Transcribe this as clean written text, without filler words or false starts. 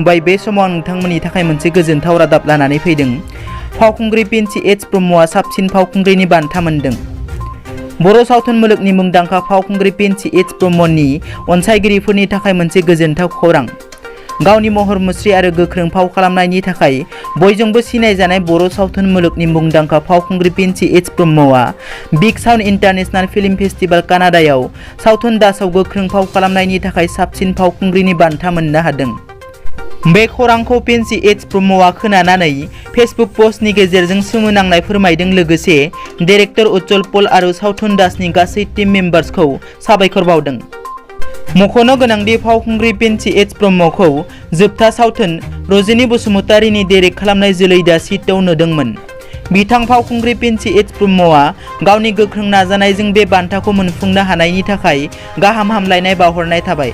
खुलुमबाय। बे समाव नोंथांमोननि थाखाय मोनसे गोजोनथाव रादाब लानानै फैदों। फावखुंग्रि पेन्सि ब्रह्मआ साबसिन फावखुंग्रिनि बान्था मोनदों। बर' सावथुन मुलुगनि मुंदांखा फावखुंग्रि पेन्सि ब्रह्मनि अनसायगिरिफोरनि थाखाय मोनसे गोजोनथाव खौरां। गावनि महर मुस्रि आरो गोख्रों फाव खालामनायनि थाखाय बयजोंबो सिनायजानाय बर' सावथुन मुलुगनि मुंदांखा फावखुंग्रि पेन्सि ब्रह्मआ big sound international film festival कानाडायाव सावथुन दासआव गोख्रों फाव खालामनायनि थाखाय साबसिन फावखुंग्रिनि बान्था मोननो हादों। बे खौरांखौ पेन्सि ब्रह्मआ खोनानानै फेसबुक पस्टनि गेजेरजों सोमोनांनाय फोरमायदों। लोगोसे डाइरेक्टर उज्जवल पल आरो सावथुन दासनि गासै टीम मेम्बार्सखौ साबायखर बावदों। मख'नो गोनांदि फावखुंग्रि पेन्सि ब्रह्मखौ जोबथा सावथुन रजनी बसुमतारीनि डाइरेक्ट खालामनाय जोलै दा सिटआव नुदोंमोन। बिथां फावखुंग्रि पेन्सि ब्रह्मआ गावनि गोख्रों नाजानायजों बे बान्थाखौ मोनफुंनो हानायनि थाखाय गाहाम हामलायनाय बावहरनाय थाबाय।